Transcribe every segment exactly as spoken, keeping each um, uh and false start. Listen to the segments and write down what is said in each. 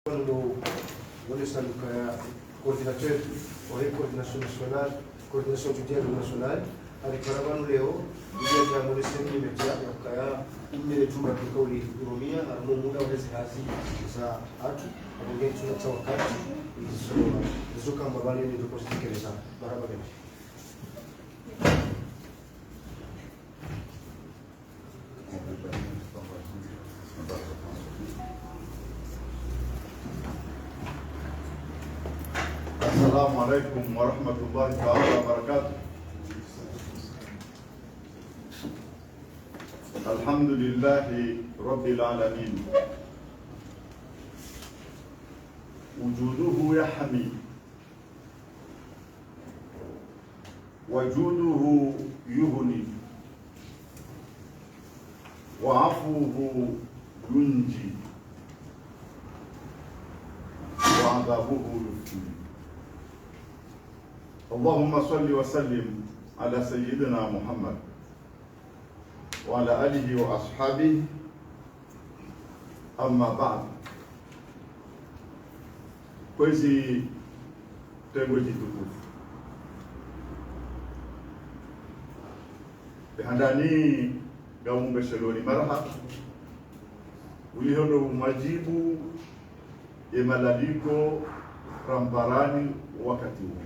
Pvanu ndo wonesa nduka ya coordinateur wa ye coordination nationale, coordination du dialogue national, ari para pvanu leo, ili yadje yamwonese mmedia ya ukaya, imene jumba tuka uli urumia, harumwa muda wa hezi hazi za hatru, apvo nge tsuna tsa wakati, izo, izo kamba pvale ni ndo kuzitekeleza. Marahaba menshi. السلام عليكم ورحمة الله تعالى وبركاته. الحمد لله رب العالمين. وجوده يحمي، وجوده يغني، وعفوه ينجي، وعذابه يفني. اللهم صل وسلم على سيدنا محمد وعلى آله وأصحابه. أما بعد. Kwezi tengwe jitukufu. Be handani ngamumbesheloni marahaba. Uliho ndo majibu ye malaliko ramparani wakati unu.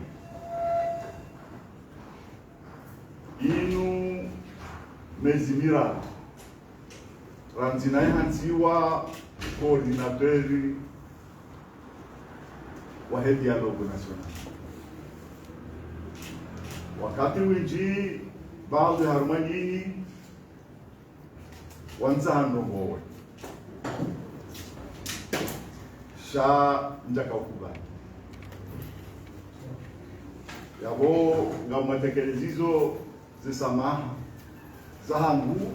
Inu mezi miraru randzi naye hantsiwa coordinateur wa he dialogue national. Wakati windji, baadhwi harumwa nyinyi wantsaha ndrongowe. Sha ndjaka ukubali. Yapvo ngamwatekelezizo ze samaha zahangu,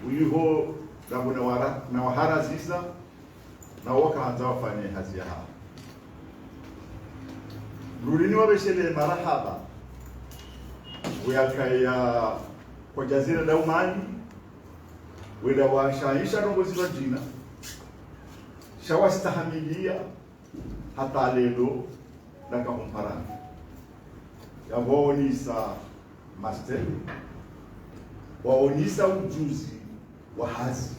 uliho ndapvo nawara-, nawaharaziza, na wakahandza wafanye hazi yahawo. Mrulini wabeshele marahaba, uyakaya kwa jazira daumani, wenda washaisha ndrongo zilo djina, sha wastahamilia, hata lelo, ndaka humparana. Yapvo waonisa master, waonisa ujuzi wa hazi.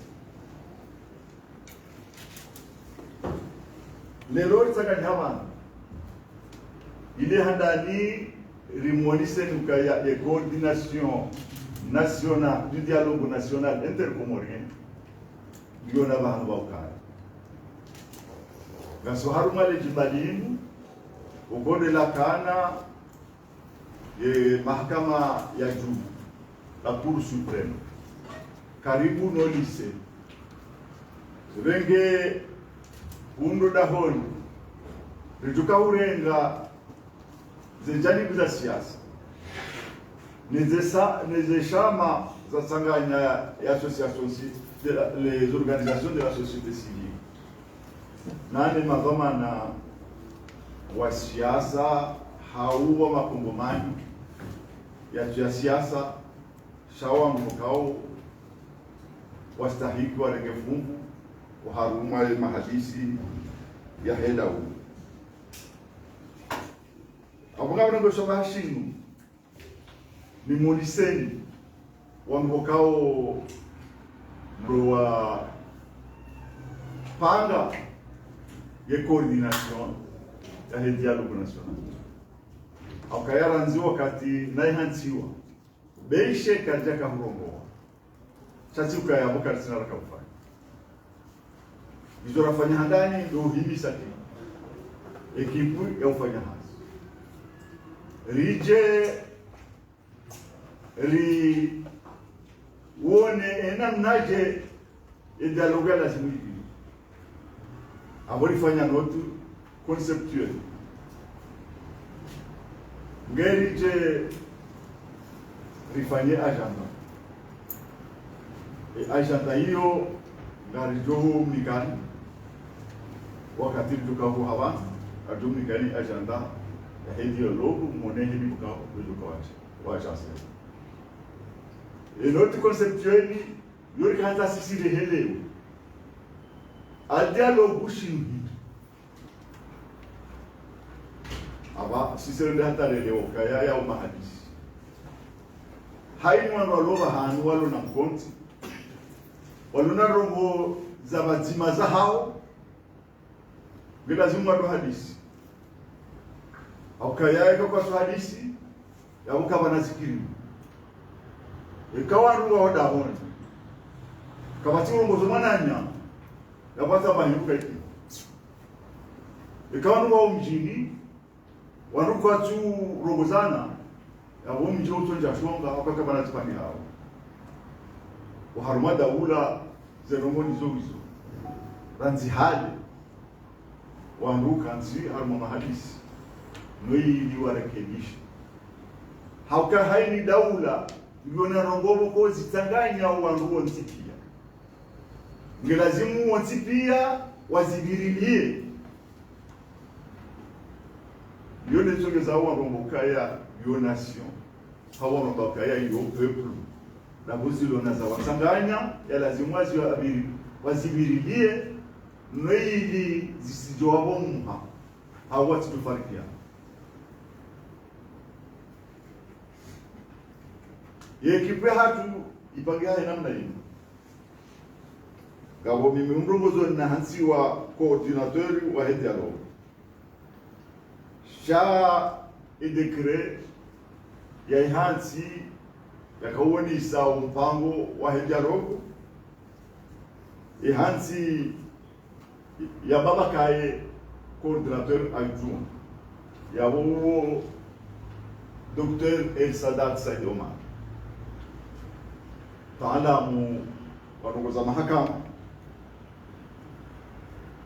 Lelo ritsanganya pvanu, ile handani rimwonise nduka ya, ya coordination nationale, du dialogue national intercomorien, ndiyo na pvahanu pva ukaya. Ngaso harumwa le jimba linu, ukonde lakana ye mahakama ya juu, la Cour suprême, karibu no lycée. Renge hundro dahoni, ridjuka urenga ze janibu za siasa, ne ze sa-, ne ze shama za tsanganya ya association ci-, de la, les organisations de la société civile. Nane madhwamana wa siasa, hau wa makongomani, yatsu ya siasa, sha wandru wakao wastahiki warenge fungu, wa harumwa ye mahadisi ya hela u. Apvo ngapvo ndrongo shoma hashinu, ni muliseni, wandru wakao ndo wapanga ye coordination ya he dialogue national. Hauka yarandzi wakati naye hantsiwa, be ishe kadjaka hurongowa. Sha tsi ukaya pvo karitsina raka ufanya. Izo rafanya handani ndo uhimisa ki ekipu ya ufanya hazi. Ridje riwone enamnadje e dialogue ya lazimu ipviri. Apvo rifanya note conceptuelle. Nge ridje rifanye agenda. E agenda iyo ngaridjo humnikani. Wakati ridjo ka huhawa, ngaridjo humnikani agenda ya he dialogue, mwone heni mkao ridjo ka wache, wache ase. E note conceptuelle, yo rikahandza sisi rihelewe. A dialogue shinu hindri. Aba, sisi rende hata leo, kaya ya umahadisi. Hayini wandru walo pvahanu walo na mkontsi. Walo na ndrongoo za pvadzima zahawo. Nge lazimu wandru wahadisi. Hau kaya eka kwatsu hadisi, yapvo kapvana zikiri. Eka wandru wa hodahoni. Kapvatsi urongozo mwananya, yapvo hata mahiru kaiki. Eka wandru wa umdjini, wandru kwatsu rongozana, yapvo mdji utsondja shonga, hau kapvana zipvani hawo. Oharumwa daula, ze ndrongoo nizo wizo. Randzi hale. Wandru kantsi harumwa mahadisi. No ili warekebishe. Hauka hayini daula, ngiyo na ndrongoo pvoko zitsanganya wandru wontsi pia. Nge lazimu wontsi pia wazibirilie. Yo netsongeza wandru wamba kaya yo nation. Hau wamba kaya yo peuple. Na pvo zilo na zawatsanganya, ya lazimu wazi wabiri-, wazibirilie, no ili zisidjo wapvo muha. Hau watsidjo farikiana. Ye ekipe hatru ipangiha he namna inu. Ngapvo mimi mrongozi na hantsi wa coordinateur wa he dialogue. Sha e décret ya ihantsi yakawonesa umpango wa he dialogue. Ihantsi ya baba kaye coordinateur adjoint. Yapvo uwo Docteur El Sadat Said Omar. Taalamu wa ndrongoo za mahakama.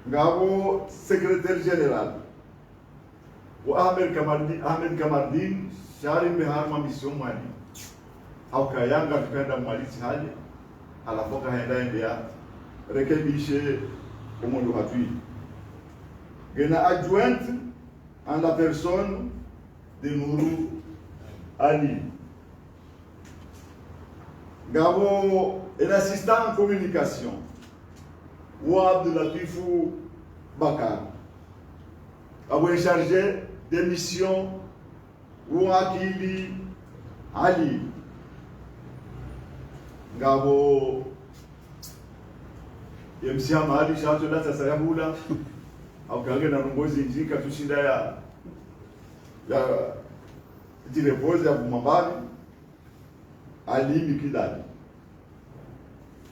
Ngapvo secrétaire général wa Ahmed Kamardine, Ahmed Kamardine, sha ri mbe harumwa mission Mwali. Hauka yanga tukenda Mwali tsi hale, halafu kahenda yende ya rekebishe omwendo hatru. Ngena adjointe en la personne de Nourou Ali. Ngapvo un assistant en communication, wa Abdoulatif Bakar. Ngapvo un chargé de mission, wa Akili Ali. Ngapvo ye msiha mali shatso la sasa ya hula. Hauka ngena ndrongoo zindji katsushinda ya, ya, djirepoze ya pvuma mbali. Ali Mikidadi.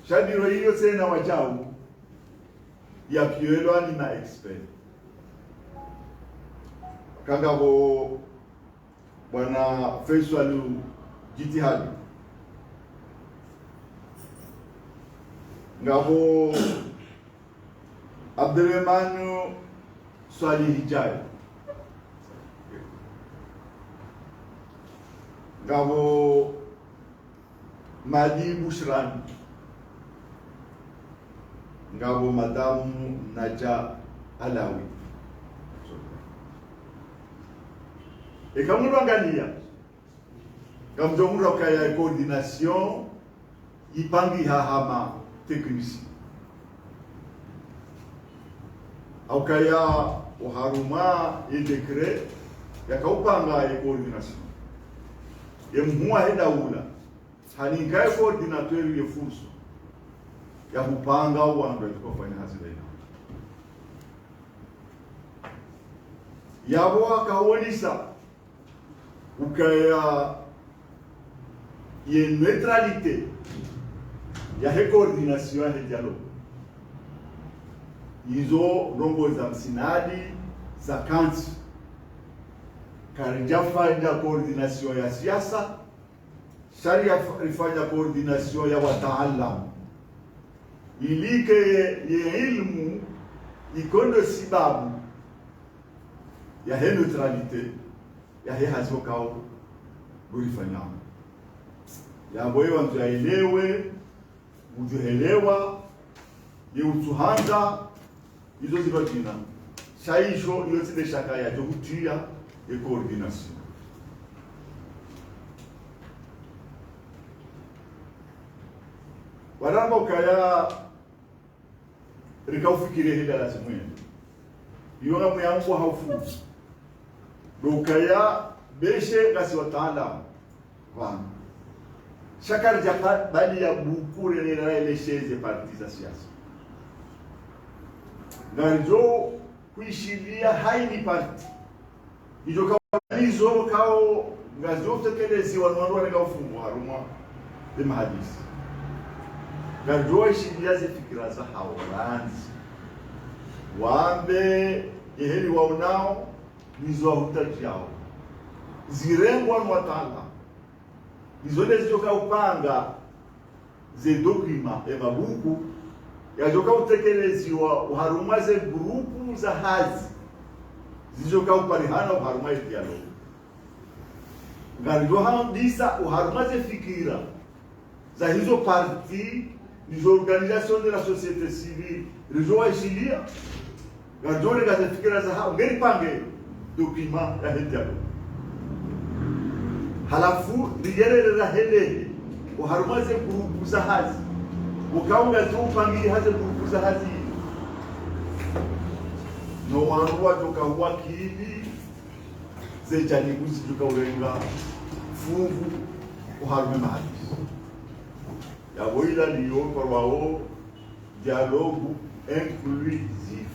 Sha biro iyo tsena wadjau, ya pielwa ni ma expert. Kangapvo bwana Faisal Djitihadi. Ngapvo Abderemane Soilihi Ndiaye. Ngapvo Madi Bouchra. Ngapvo Madame Nadja Alaoui. Eka mndru angalia, ngamdjo mndru ukaya coordination ipangiha hama technicien. Haukaya oharumwa ye décret yakaupanga ye coordination. Ye mhuu wa he daula haninka ye coordinateur ye fursa ya hupanga wandru watsofanya hazi baina. Yapvo akawonesa ukaya ye neutralité ya he coordination ya he dialogue. Izo ndrongoo za msinadi za kantsi. Karidjafanya coordination ya siasa, sha ri ya fa-, rifanya coordination ya wataalamu. Ili ke ye, ye ilmu ikondo sibabu ya he neutralité ya he hazi okao ngorifanyao. Yapvo ye wandzo yaelewe, udjo helewa, ye utsuhandza, izo zilo djina. Sha isho, iyo tsi nde shaka yadjo hutriya ye coordination. Waramba ukaya rika ufikiri hindri lazimu yende. Iyo ngamuyambo haufu. Ndo ukaya beshe ngasi wataalamu. Pvanu. Sha karidja pa-, bali ya buku rene raeleshe ze parti za siasa. Ngaridjo huishiliya hayina parti. Idjo kawa nizo kao ngazo tekeleziwa no wandru warengao ufungu harumwa ze mahadisi. Ngaridjo waishiliya ze fikira zahao randzi. Wambe ye heli waonao, nizo wahutajiyao. Zirengwa no wataalamu. Nizo nde zidjo kaupanga ze document, e mabuku, yadjo kautekeleziwa oharumwa ze grupu za hazi zidjo kauparihana oharumwa e dialogue. Ngaridjo handisa oharumwa ze fikira za hizo parti, nizo organisation de la société civile, ridjo waishiliya, ngaridjo renga ze fikira zahao, ngeri pange document ya he dialogue. Halafu, rigerere rahelehe, oharumwa ze grupu za hazi. Ukao ngazo upangiri ha ze grupu za hazi. No wandru wadjo kauwakili, ze janibu zidjo kaurenga fungu, oharumwa e mahadisi. Yapvo ila niyo parwao dialogue inclusif.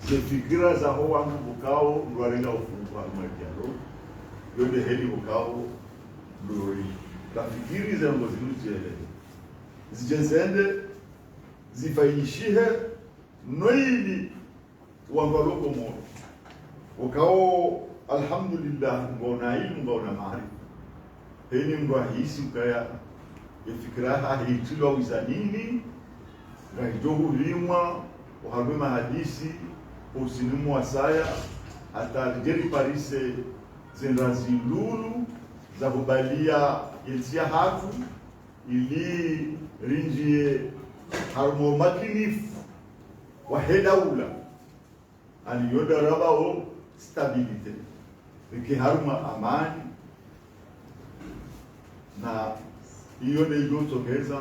Ze fikira zaho wandru ukao ndo warenga ufungu harumwa e dialogue. Yo nde heli ukao ndo ri. Tafikiri ze ndrongoo zinu zielewe. Zidje zende, zifanyishihe, no ili wandru walo Komoro. Ukao, alhamdulillah, ngwaona ilimu, ngwaona maarifa. Heni mndru ahisi ukaya, ye fikira yahe itilwa wizanini, ngaidjo hulimwa, oharumwa e mahadisi, usoni mwa saya, hata ridje riparise ze ndrazi lulu, za hubaliya ye ntsi yahatru, ili rindjiye harumwa umakinifu wa he daula. Ani yo nda rabao stabilité. Rike harumwa amani. Na iyo nde idjo tsongeza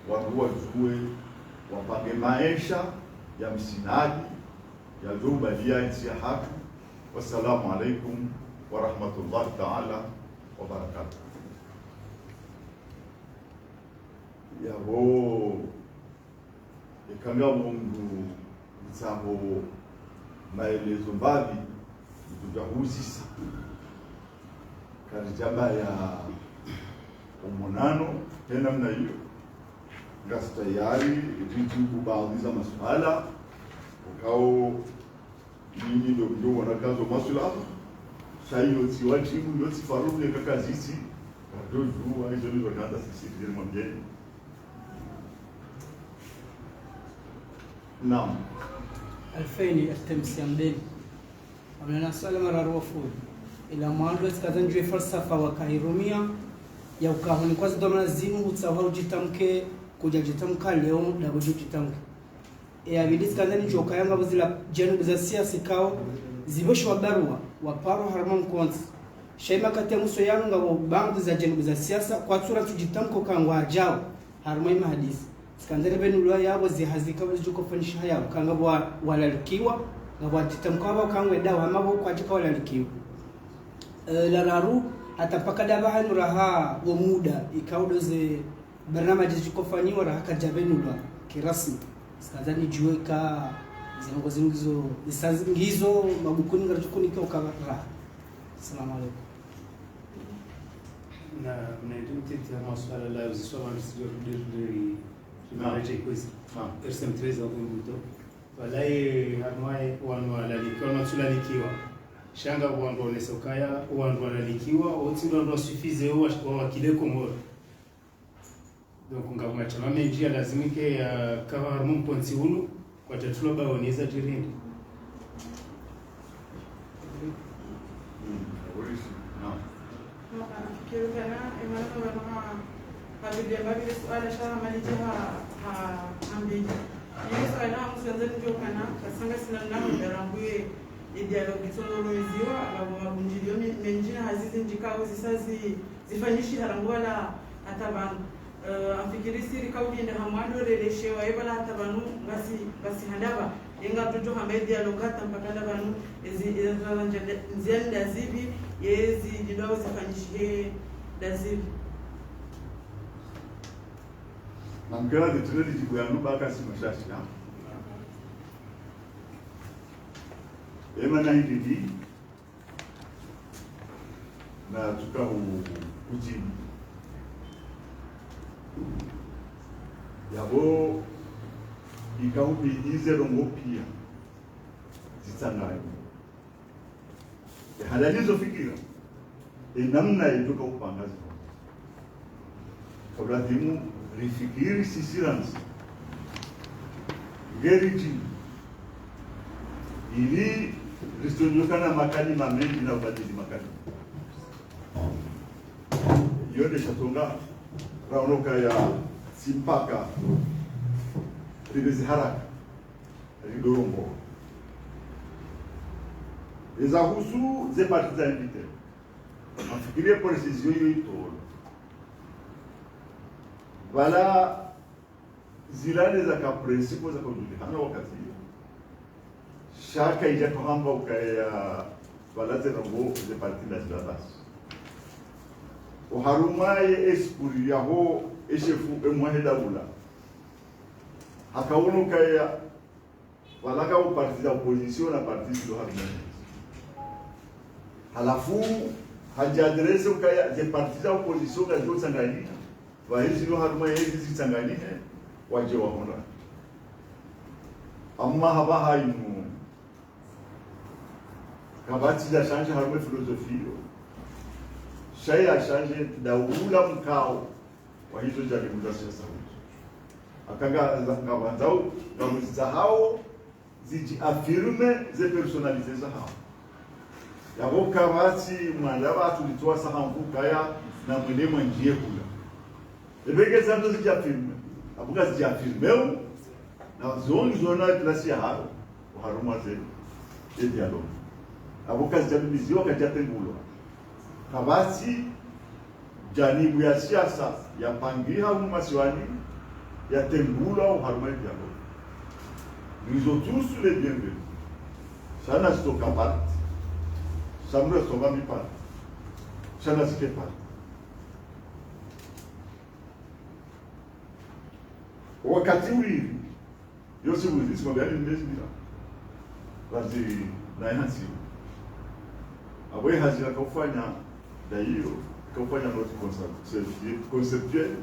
wandru wadjuwe wapange maesha ya msingi yadjo ubaliya ntsi yahatru. Wassalamu alaikum warahmatullahi taala wabarakatuh. Yapvo, eka ngapvo mndru utsaho maelezo mbapvi, mndru udja huzisa. Karidjabaya omonano, he namna iyo. Ngasi tayari, ridjibu baadhwi za masuala, ukao nyinyi ndo mdjo wona kazo maswala, sha iyo tsi wadjibu, iyo tsi faradhwi, eka kazitsi, kadjodjuwa, izo nizo kanda sisi, tijeri mwambieni. Naam. Alfeni, Artemis ya Mbeni. Amna na swala mararu wa fundi. Ila mwando tsikandza nidjuwe falsafa wakairumia, ya ukao honi kwazi dhwamana zinu, hutsaha udjitamke, kudja djitamka leo, ndapvo udjitamke. E ya pvili tsikandza nidjuwe ukaya ngapvo zila janibu za siasa ikao zipvoshiwa barua, waparwa harumwa mkontsi. Sha ye makati ya mwiso yanu ngapvo baadhwi za janibu za siasa, kwatsu ra tsu djitamka uka ngwadjao harumwa ye mahadisi. Tsikandza ripvenulwa yapvo ze hazi ikao zidjo ufanyishiha yapvo, uka ngapvo wa-, walalikiwa, ngapvo wadjitamka wapvo uka ngwendao, hama pvo kwadjaka walalikiwa. E, la raru, hata mpaka ndapvahanu raha wo muda, ikao ndo ze barnamaji zidjo ufanyiwa raha kadjapvenulwa kirasmi. Tsikandza nidjuwe ka ze ndrongoo zinu ngizo, zisa-, ngizo mabukuni ngaridjo unika uka raha. Assalamu alaikum. Na, mna ntiti ya maswala la uziswa wandru sidjo rudi, rudi, rudi, Naam. Rudi kwezi. Naam. R C M treize wa Kumbuto. Walayi, harumwa ye wandru walalikiwa, wandru watsulalikiwa. Sha ngapvo wandru waonesa ukaya, wandru walalikiwa, otsi ndo wandru wasuffisé, wa, wawakile Komoro. Donc, ngapvo mashama mendji yalazimike yakaya harumwa mkontsi unu, kwatsatulwa baonesa djirindi. Naam. Nafikiri ukana, emana mwana ha, ha bibi amba bile suala sha ha malidja ha, ha, ha mbili. Ile suala ha mwandzo nidjo ukana, kasanga sina namna rambuwe, e dialogue itsonolo iziwa, ngapvo mabundjilio me-, mendji na hazi zindji ikao zisa zi-, zifanyishiha rangu wala hata pvanu. Eh, amfikiri siri kauli nda ha mwando releshewa, ye pvala hata pvanu ngasi, ngasi handapva. Yenga tojo hamba ye dialogue hata mpaka na pvanu, ezi, ezi ndzia ndazipvi, yezi djidao zifanyishihe ndazipvi. Namkela de tule di jibu yanu baka si mashashi, ha? Ema na hindidi, na tuka hu-, hujibu. Yapvo, ika hupvi ize ndrongoo pia zitsanganywa. E hali nizo fikira, e namna yetu ka upanga zinu. Kabla dimu rifikiri sisi randzi. Ngeri djini. Ili risonyoka na makalima mendji na ubadili makalima. Iyo nde sha tonga raono kaya tsi mpaka ribezi haraka. Ridorombo. Eza husu ze parti za invité. Nafikiri précision iyo itolwa. Pvala zila nde zaka principe zaka udjulihana wakati iyo. Sha ka idja tohamba ukaya pvala ze ndrongoo ze parti na zila basi. Oharumwa ye esprit yaho e shefu emwahe daula. Hakaono kaya pvala ka o parti za opposition na parti zilo harumwa. Halafu, hadja adresse ukaya ze parti za opposition ngazo tsanganyiha. Pvahe zilo harumwa yezi zitsanganyihe, wadje wahona. Amma hapvaha inu. Kapvatsi dja change harumwa philosophie yo. Sha ya change daula mkao. Wahizo djaribu za siasa huzo. Aka nga, nga, ngapvandzao, ngapvo zidza hao, zidji affirme, ze personnalité za hao. Yapvo kapvatsi mwanda pvatsu litsowa sa hamvu kaya, na mwende mwandziye kula. Ebe nge zandro zidji affirme. Apvo ka zidji affirme u, na zongi zona place ya hao, oharumwa ze, e dialogue. Apvo ka zidja biziwa, ka zidja tengulwa. Kapvatsi, janibu ya siasa, ya pangiha hunu masiwani, ya tengulwa oharumwa e dialogue. Nous sommes tous les bienvenus. Sha na zitoka parti. Sha mdru asoma mi parti. Sha na zike parti. Wakati uli, yo si mwizi, si mabiyani mezi bila. Wazi na ihansi. Apvo ye hazi yaka ufanya, nda iyo, yaka ufanya note concept-, conceptuelle,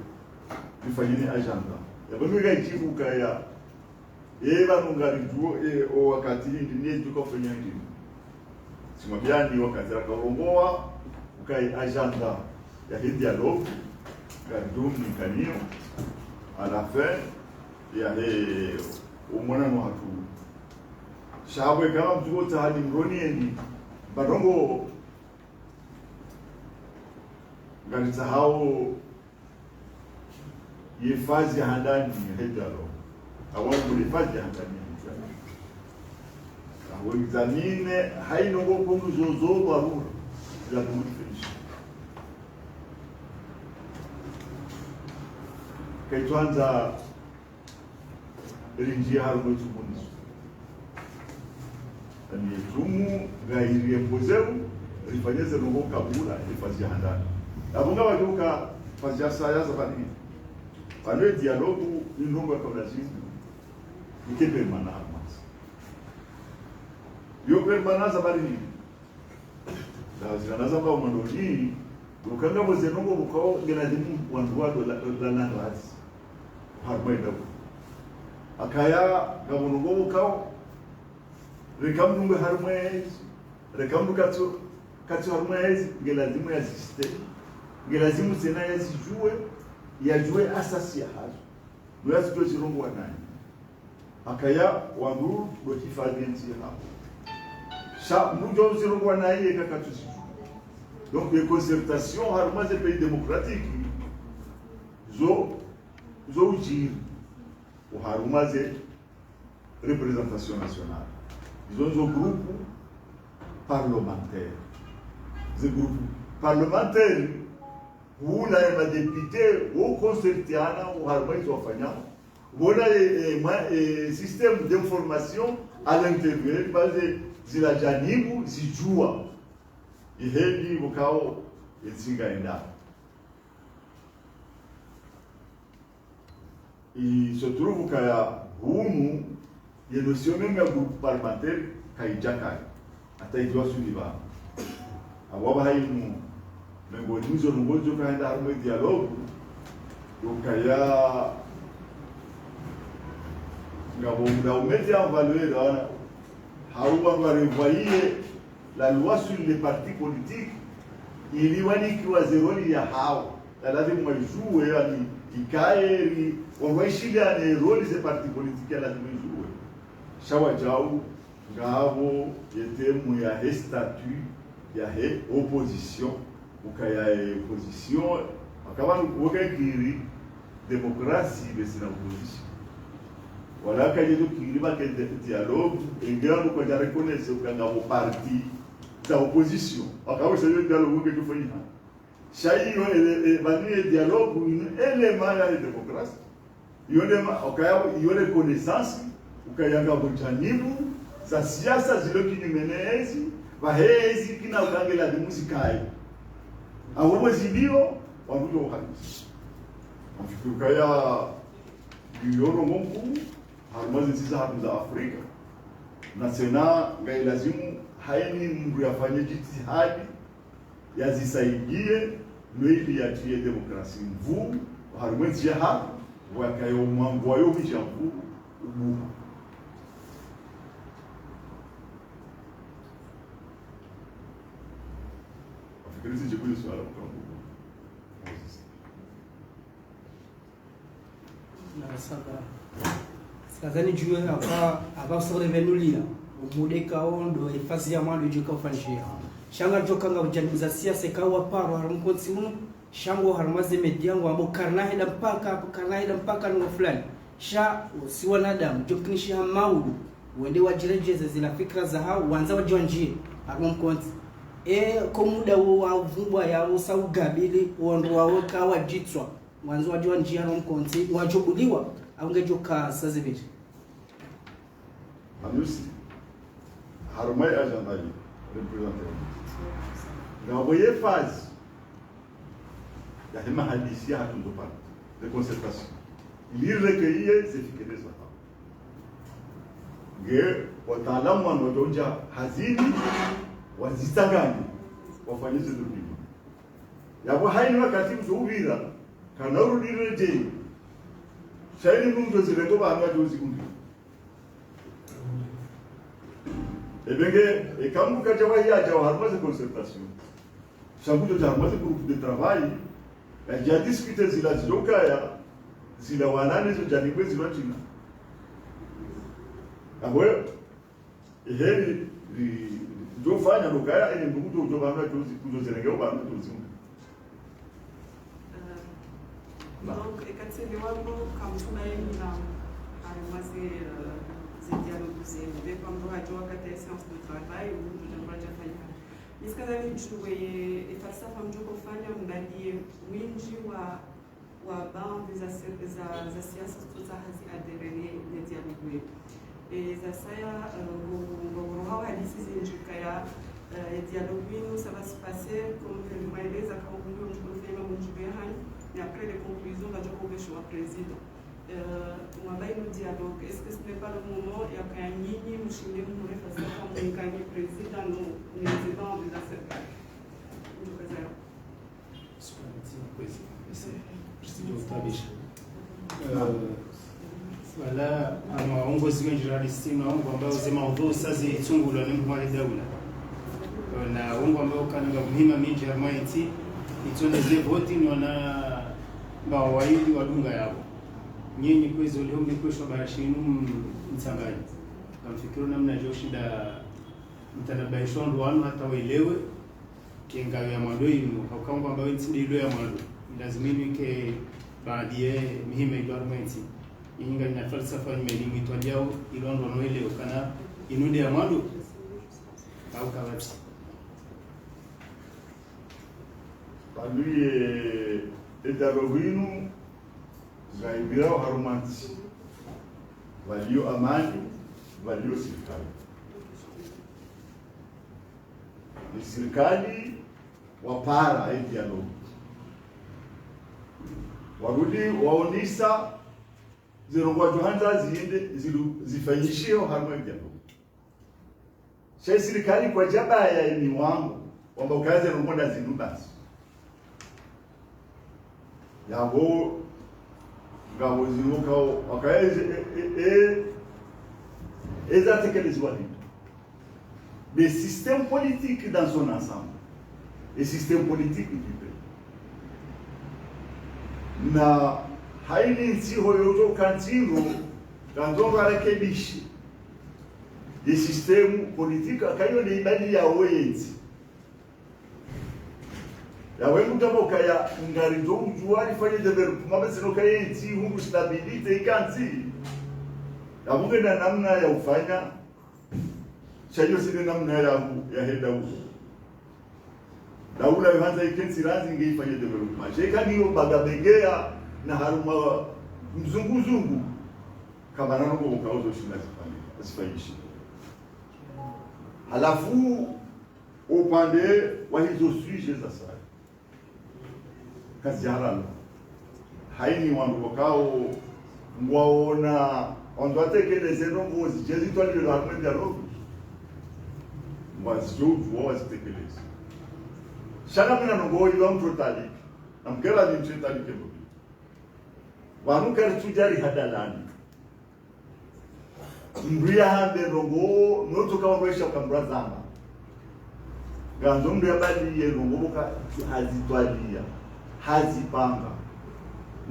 ifanye ne agenda. Yapvo mi ka ichibu kaya, e pvanu ngaridjuo, e, o wakati hindri, ne djuka ufanya hindri. Si mabiyani wakati raka urongoa, ukaya agenda yahe dialogue, ngaridjo mnikaniyo, à la fin, yahe, o mwana no hatru. Sha pvo eka mdru wo tsaha ni mroni eni, mba ndrongoo, ngaritsahao ye phase ya handani yahe dialogue. Awa ngule phase ya handani yahe dialogue. Awa examine, haina ngo kondu zozo barura. Zila kumudi finish. Kaitwanza rinjiya harumwa etsumu nizo. Ani etsumu ngayiri embozewu, rifanye ze ndrongoo kabula, e phase ya handani. Apvo ngapvadjoka phase ya saya za pvani. Pvanu e dialogue, ni ndrongoo ya kabula zinu. Ike permanence harumwa ntsi. Yo permanence za pvani. Na zila nazamba omwandoni, ukanga pvo ze ndrongoo pvukao, ngena dimu wandru wa dola, dola na razi. Harumwa enda pvo. Akaya, ngapvo ndrongoo pvukao, reka mdru ngwe harumwa ezi, reka mdru katsu, katsu harumwa ezi, ngelazimu yazisite, ngelazimu tsena yazijue, yajue asasi ya hazo. Muyasi ndo zirongowa nayi. Akaya wandru ndo hifadhi entsi yahawo. Sha mdru ndo zirongowa nayi eka katsu zidjua. Donc, les concertations harumwa ze pays démocratiques zo, zo udjiri. Oharumwa ze représentation nationale. Izo nzo groupe parlementaire. Ze groupe parlementaire, hula ye madéputé, wo concertiana, oharumwa izo wafanyao. Pvona, eh, eh, mwa, eh, système d'information, à l'intérieur, baze zila janibu zijua. Iheli bukao yetsinga enda. Il se trouve kaya hunu, ye notion même ya groupe parlementaire kayidjakaya. Hata idiwa suliba. Abo aba hayinu, mengo nizo nungo zo kaenda harumwa dialogue, yo kaya, ngabo mda umeti en valeur, wana, hauwa ngwa renvoyer la loi sur les partis politiques, ili wanikiwa ze rôle yahawo. Ya lazimu waijue, yani, ikaye ri, wanu waishiliane rôle ze partis politiques ya lazimu waijue. Sha wajau, ngapvo ye thème yahe statut yahe opposition, ukaya ye opposition, wakaba nukuwoka kiri, démocratie, basi na opposition. Wala kajeto kiri ba ke de-, dialogue, engera no kwaja reconnaître uka ngapvo parti za opposition. Wakawesa yo dialogue ngejo fanyika. Sha iyo ele-, e, bani ye dialogue inu élément ya démocratie. Iyo élément, ukaya, iyo reconnaissance, ukaya ngapvo janibu za siasa zilo kinyume ne ezi, ba he ezi kina ukange lazimu zikaye. Abo bo zilio, wangujo uhalisi. Nafikiri ukaya, iyo ndrongoo nkuu, harumwa zintsi zahatru za Afrika. Na tsena, ngayi lazimu, hayini mndru yafanye jitihadi, yazisaidie, no ili yatiye démocratie nvuu, harumwa entsi yahatru, wakayo mwangu wayo mija nvuu, ubuha. Nafikiri sije kwenye suala mkambu. Na saba. Sikazani jue hapa, hapa usore venulia. Umude kaondo, efasi ya mwando jue kaufanyishiha. Sha ngajo kanga ujanibu za siasa kawa paro, harumwa mkontsi unu. Sha ngo harumwa ze média ngo, abo karina heda mpaka, abo karina heda mpaka nungo fulani. Sha, si wanadamu, jo kinishiha maudu. Wende wajirejeze zila fikira zahao, wandza wajo wanjie, harumwa mkontsi. E, ko muda wo wa uvumbwa ya usa ugabili, wandru wawo kawajitswa. Wandzo wajo wanjia no mkontsi, wajo buliwa, au ngejo ka sazibiri. Anusi, harumwa ye agenda yi, représenter. Ngapvo ye phase yahe mahadisi yahatru ndo pvanu, de concertation. Ili recueillir ze fikira zahao. Nge, wataalamu wanu wajo unja hazini, wazitsanganye, wafanye ze dubini. Yapvo hayini wakati ujo upvira, kana urudi redjei. Sha hayini mndru ujo zirengo pvanu ajo zikundi. Ebe nge, eka mndru kaja wahi aja wa harumwa ze concertation. Sha ngujo ja harumwa ze groupe de travail, yaja discuter zila zijo kaya, zila wanane zo janibu zilo shina. Apvo, eheli, ri, ri, jo fanya ndo kaya, ene mndru kujo, jo banga, jo zi, kujo zerenge, o banga, jo zi. Euh, donc, eka tsende wambo, kamtuma yemina, harumwa ze, euh, ze dialogue zenu, be kwa mndru hajo wakati ya séance de travail, mndru jambo jafanya. Nisikazani jue, e falsafa mjo kofanya, mbadiye, winji wa wa baadhi za, za, za siasa zontsi hazi adhérer ne, ne dialogue. E, za saya, eh, ngo, ngo, ngo roha wa hadisi zinji kaya, eh, e dialogue inu, ça va se passer, comme vous l'avez dit, kama mndru mdjukuru fema mdjube hani, mais après les conclusions, va djoko besho wa président. Eh, mwabainu dialogue, est-ce que ce n'est pas le moment ya kaya nyinyi, mshinde mure falsafa, mkanye président, no, ne débat en faisant ça. Mdjukuru. Wala ama wongozi wendji rarisi na wongo ambao ze maudhu sa zitsungulwa ni mhuu wa daula. Na wongo ambao kana nga muhima mindji harumwa entsi, itsonde ze voti ni wana mba waili wadunga yabo. Nyinyi kwezi uliho mlikweshwa barashi inu mtsanganyi. Kamfikiri namna djoshinda mtanabaisho ndo wanu hata waelewe. Ke ngayo ya mwando inu, hauka ngwamba wentsi nde ilo ya mwando. Ilazimu inu ike baadhi ye mihima ilo harumwa entsi. Inyi nganyina falsafa nyuma ilimu itwaliao, ilo ndo noelewa kana inu nde ya mwando. Hauka bati. Pvanu ye, e dialogue inu, ngayipvirao harumwa ntsi. Pvaliyo amani, Walio sirikali. Ni sirikali wapara e dialogue. Warudi waonesa ze ndrongoo wadjo handza ziende, zilu-, zifanyishihe harumwa e dialogue. Sha e sirikali kwadjabaya eni wangu, wamba ukaya ze ndrongoo nda zinu basi. Yapvo, ngapvo zinu kao, wakaya ezi, e, e, e, eza tekelezwa hindri. Le système politique dans son ensemble. Le système politique du peuple. Na haini ntsi hoyo djo kantsi ndo, kandzo ngarekebishe. Le système politique, akayo ne ibali ya woyentsi. Yawe mutabo kaya ngaridjo udjuwa rifanye développement, basi no kaya ntsi hundru stabilité ikantsi. Yapvo ngena namna ya ufanya, sha iyo tsi ne namna ya hu-, ya henda hu. Daula yo handza ikentsi randzi nge ifanye développement. Sha eka ndiyo baga begeya na harumwa mzunguzungu, kapvana ndrongoo ukao zo shinda zifanye, zifanyishe. Halafu, upande wa hizo sujet za saya. Kazi ya halalo. Haini wandru wakao ngwaona, wandru watekeleze ndrongoo zidje zitwaliwe harumwa e dialogue. Ngwazidjo udjuwa wazitekeleze. Sha ngamina ndrongoo iyo mtso taliki. Na mgera ni mtso taliki mbi. Wanu karitsudjari hadalani. Mndru yahambe ndrongoo, notsoka wandru waisha uka mndru azamba. Ngandzo mndru yabaliye ndrongoo pvoka hazitwaliya, hazipanga.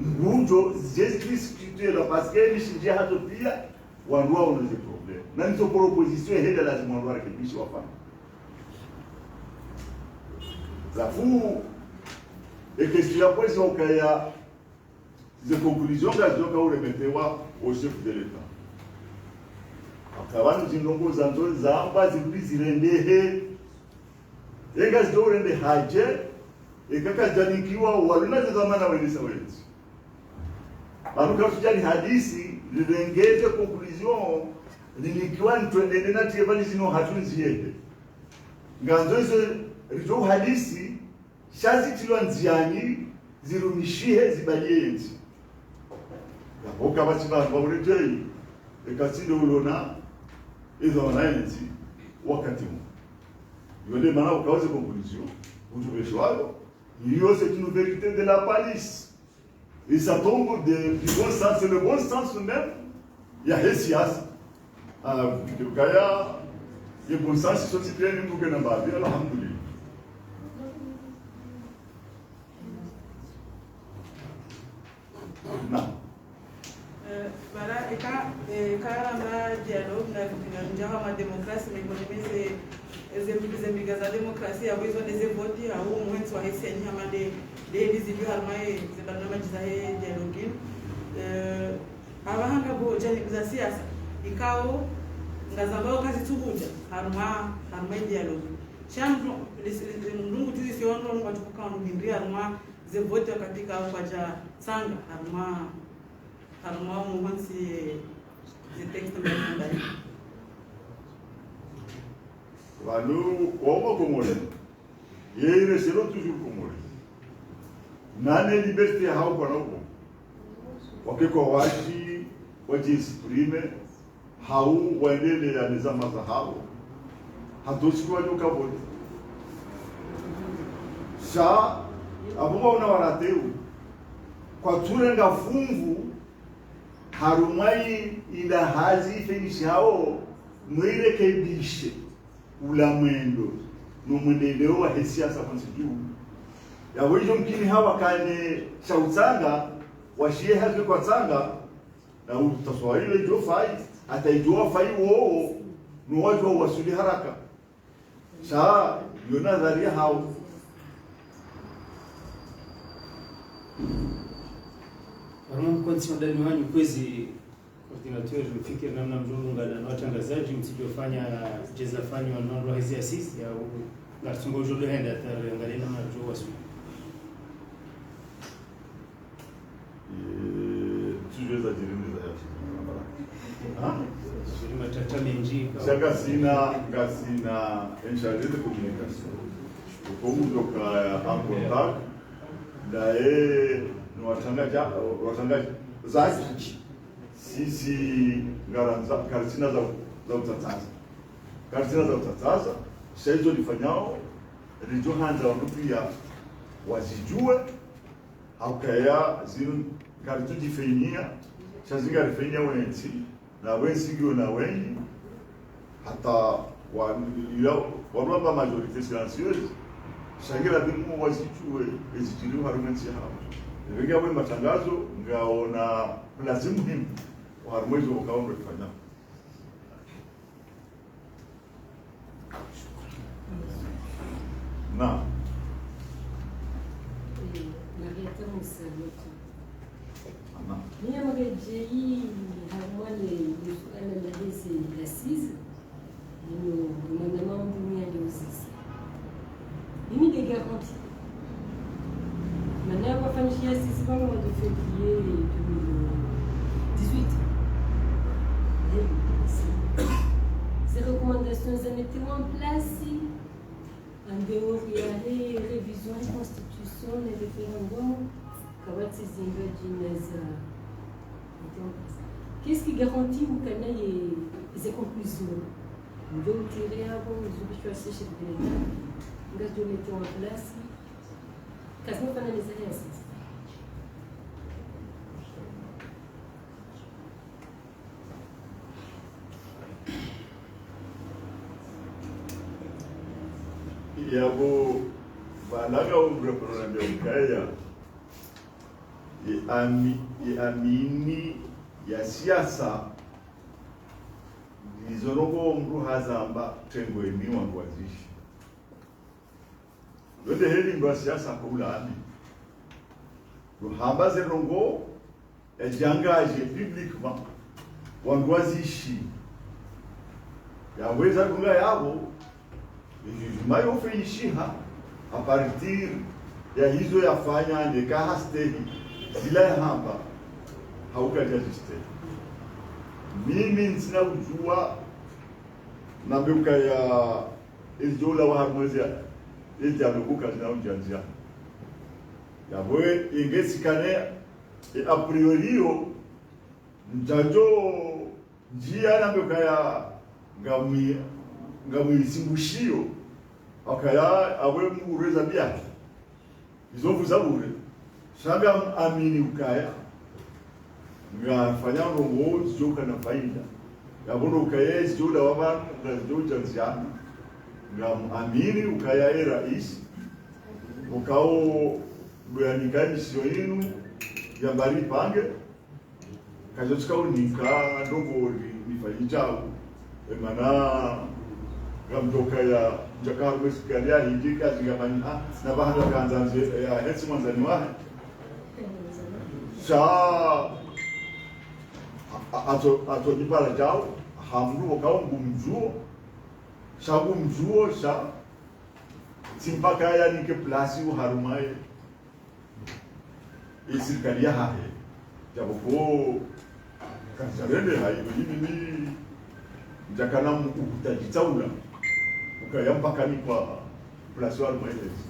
Ngudjo, zidje zidiscuter, parce que mishindji hazo piya, wandru waone ze problème. Na nitso proposition henda lazima wandru warekebishe wafanye. Halafu, e question ya posé ukaya, ze conclusion ngazidjo ka uremetewa o chef de l'État. Aka pvanu zindrongoo zandzo zamba zirudi zirendehe. Eka zidjo urendeha dje, eka kazidjanikiwa waluna ze dhwamana wenisa wentsi. Pvanu katsudjari hadisi, rirenge ze conclusion, rinikiwa ntwendende na tie pvali zinu hatru ndziyehe. Ngandzo izo ridjo uhadisi, sha zitilwa ndziani, zirumishihe, zibaliye yentsi. Yapvo kapvatsi pvanu pva uretei, eka tsi ndo ulona, izo wana yentsi, wakati mu. Yo nde mana ukao ze conclusion, utupesho wayo, iyo c'est une vérité de la palisse. Et ça tombe de, du bon sens, c'est le bon sens même, ya he siasa. Ah, ukaya, ye bon sens, so tsi pia ni mbuke na mbapvi, alhamdulillah. Na. Eh, bara, eka, eh, eka ramba dialogue na, na mdjaha ma démocratie, mais bon, mais c'est, eh, ze mbi-, ze mbiga za démocratie, yapvo izo nde ze vote, hau mwentsi wa he siasa, hama nde, nde ndizi bi harumwa, eh, ze barnamaji za he dialogue. Eh, apvaha ngapvo janibu za siasa, ikao, ngazambao kazitsukudja, harumwa, harumwa dialogue. Sha mndru, lis-, lis-, mndru ngudjuzi siono, ngwatukuka mndru hindri, harumwa, ze vote wakati ikao kwadjatsanga, harumwa, harumwa muhontsi, ze texte mbali mbali. Pvanu, wo Komori. Ye ile selo toujours Komori. Nane liberté hau kwa nako. Wake kwa waji, waji exprimer, hau waendelee ya nizama za hao. Hata usiku wadjo ka vote. Sha, apvo waona warateu. Kwatsurenga fungu, harumwa i, ila hazi ifenyishi hao, mwirekebishe. Ula mwendo, no mwendeleo wa he siasa pvontsi dju. Yapvo idjo mkini hawa kane sha utsanga, washiye hake kwatsanga, na utaswahili idjo fayi, hata idjo wafayi wowo, no wadjo wasuli haraka. Sha, yo nadharia hao. Harumwa mkontsi wa ndani wanyu kwezi, coordinateur, mfikiri namna mdjo ungana na watrangazadji, mtsidjofanya djeza fanyo wa nondo hezi assise ya u-, ngartsungo djolo henda tare, angalia namna mdjo wasu. Eh, tsidjeza djirimiza ya tsi. Ha? Matata mendji. Sha ngasina, ngasina en charge de communication. Uko mdru ka en contact, ndaye no watsanganya, watsanganya zazi. Sisi ngarandzo, karitsina za, za utsatsaza. Karitsina za utsatsaza, sha izo rifanyao, ridjo handza wandru piya wazidjuwe, ha ukaya zinu ngaritsu djifanyia, sha zi ngarifanyia wentsi, na wentsi ngiyo na wendji, hata wa, ila, wanu wamba majorité silencieuse, sha ngiladhimu wazidjuwe, ezidjiriyo harumwa entsi yahawo. Epvenge apvo matrangazo, ngaona place muhimu, harumwa izo ukao ndo rifanyao. Naam. Eh, Marieta Musa, Lota. Naam. Mimi mrejeyi harumwa le, le suala la heze assises, lino, lino mwana mambu mia nde uzisi. Mimi nde garantie. Mana wafanyishiha assises pvanu mois de février deux mille dix-huit. Ces recommandations za mettre en place en dehors ya he révision constitution na référendum, kawatsi zinga djina za mettre en place. Qu'est-ce qui garantit ukana ye, ze conclusions ndzo tirer apvo, zo bishwa seshe de l'État, ngazidjo mettre en place, kazina fana neza he assises. Yapvo, pvalaga umbre problème ya ukaya, ye ami, ye amini ya siasa, izo ndrongoo mdru hazamba tengweni wandru wazishi. Yo nde heli mdru wa siasa hula ami. Yo hamba ze ndrongoo, yadjiangaje publiquement, wandru wazishi. Yaweza dunga yapvo, izo zima yo fenyishiha, à partir ya hizo yafanya, neka hastehi, zila yahamba, hauka dja zistehi. Mimi ntsina udjuwa, nambe ukaya, ezidjo ulawa harumwa ezi ya, ezi ya lokuka zina udjandzia. Yapvo, inge tsikane, e a priori yo, ndjadjo, ndjia nambe ukaya, ngamwi, ngamwi simbushiyo, ukaya, apvo mdru ureza biya. Izo mvuza bure. Sha ngam amini ukaya, ngafanya ndrongoo zidjo kana faida. Yapvo ndo ukaya zidjo ulawa pvanu, ngazidjo djandziana. Ngam amini ukaya ye raisi, ukao ndo yanika mission yinu, yamba ripange, kadjo tsika unika ndrongoo ri, nifanyishao. Emana, ngamdjo kaya, ndjaka harumwa sirikali ya hindji, kazinga mani, ah, na pvahanu kandza nze, ya hetsi mwandzani wahe. Sha, a, a, atso, atso nipara djao, ha mdru ukao ngumdjuo, sha ngumdjuo, sha, tsi mpaka yanike place uharumwa ye. Ye sirikali yahahe. Yapvo ko, kandza rende hayi, mimi, mimi, ndjakana mu, ukuta djitsaula. Ukaya mpaka nikwa place harumwa ye hetsi.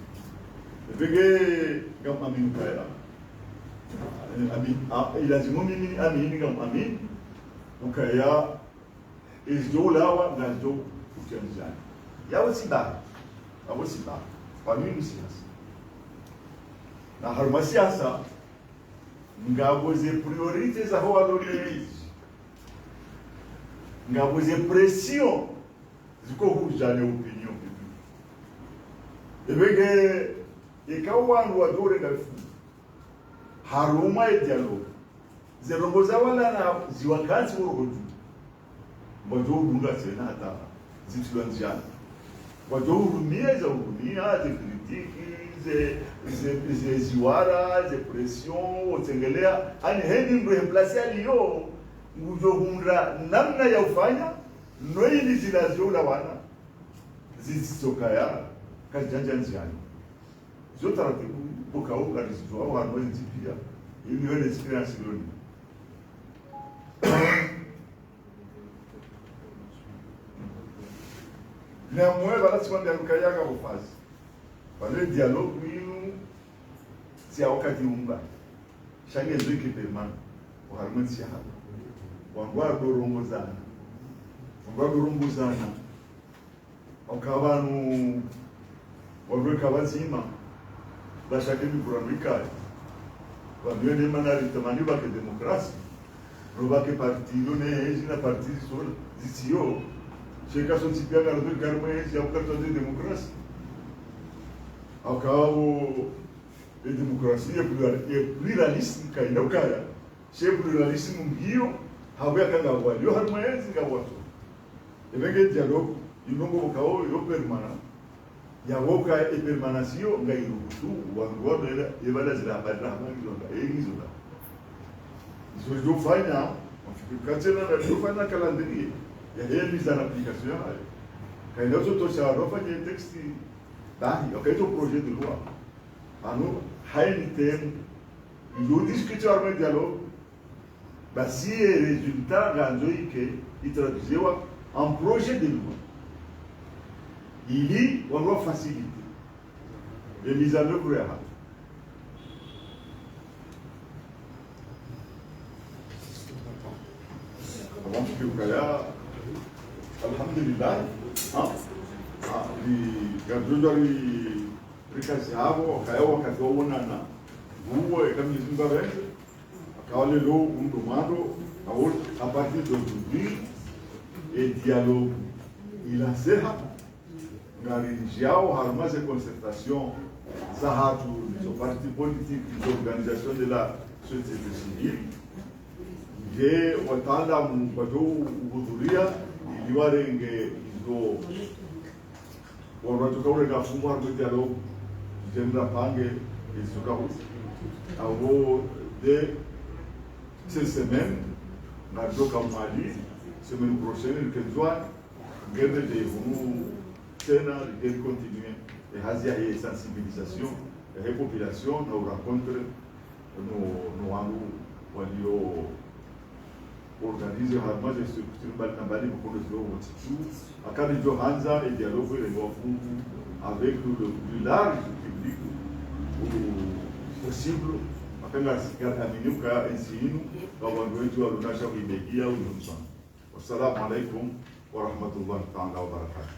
Epvenge, ngam amini ukaya. Eh, ami, a, ilazimu mimi ni amini, ngam amini. Ukaya, ezidjo ulawa, ngazidjo utsandziana. Yapvo tsi ba, yapvo tsi ba, pvanu ni siasa. Na harumwa siasa, ngapvo ze priorité zaho walolezi. Ngapvo ze pression, ziko hudja ne opinion publique. Epvenge, eka wandru wadjo renga ifu harumwa ye dialogue. Ze ndrongoo za wala na ziwakantsi uroho dju. Ngwadjo udunga tsena hata zitsilwa ndziani. Ngwadjo urumia, za urumia, ze critique, ze, ze, ze ziwara, ze pression, otsengelea. Ani heni mdru he place yaliyo, ngudjo hundra namna ya ufanya, no ili zila zidjo ulawana, zitsokaya, kazidjandja ndziani. Zo taratibu, boka wo ngarizidjuao harumwa entsi piya, inu yo ne expérience loni. Na mwe pvala tsi kwambia lukaya ka ufazi. Pvale dialogue inu, tsi ya wakati umba. Sha nge zo ike permanent. Oharumwa entsi yahatru. Wandru wadorongozana. Wandru wadorongozana. Oka pvanu, wandru weka pvadzima, pvashake mivurano ikaya. Pvanu yene mana ritamani pvake demokrasi, no pvake parti yo ne ezi na parti ziso, zitsiyo. Sheka sontsi pia ngarizo ikarimwe ezi ya pvukatwa ze demokrasi. Oka wo, e demokrasi ye plura-, ye pluralisme kaina ukaya. She pluralisme ngiyo, hapvo yaka ngapvo walio harumwa entsi ngapvo watso. Epvenge dialogue, inongo pvoka wo yo permanent. Yapvo ka e permanence yo, ngayiruhusu, wandru wabela, epvala zila habari la habari zonda, e ngizo nda. Izo ridjofanya, mfikiri katsena na ridjofanya calendrier, ya he mise en application yahayo. Kaina utso tosha, wafanye texte, bahi, wakaito projet de loi. Ano, haini thème, ndo discuter harumwa dialogue, basi ye résultat ngandzo ike itraduisewa en projet de loi. Ili wandru wa faciliter e mise en œuvre yahayo. Avant que ukaya, alhamdulillah, ha? Ha, li, ngadjo ri, rikazi hapvo, kaya wakati wa wonana, huwe kamili zimba benze, akawa lelo, undo mwando, awo, à partir d'aujourd'hui, e dialogue, ila seha, ngarinjiao harumwa ze concertation zahatru, zo parti politique, zo organisation de la société civile, nge wataalamu wadjo uhudhuria, ili warenge izo wandru wadjoka urenga fumu harumwa dialogue, djenda pange izo kahu. Apvo de cette semaine, ngaridjoka Mwali, semaine prochaine, rike Ndzuani, ngende de hunu tsena, rike continuer e hazi ya he sensibilisation, ya he population, na u rencontre no, no wandru walio organiser harumwa ze structure mbali na mbali, mkondo zilo wontsi tu. Aka ridjo handza e dialogue irengwa fuvu avec le plus large public possible. Aka ngasi, ngasi amini uka entsi inu, ka wandru wendji walona sha kuibekia uyo msana. Wassalamu alaikum wa rahmatullahi ta'ala wa barakatuh.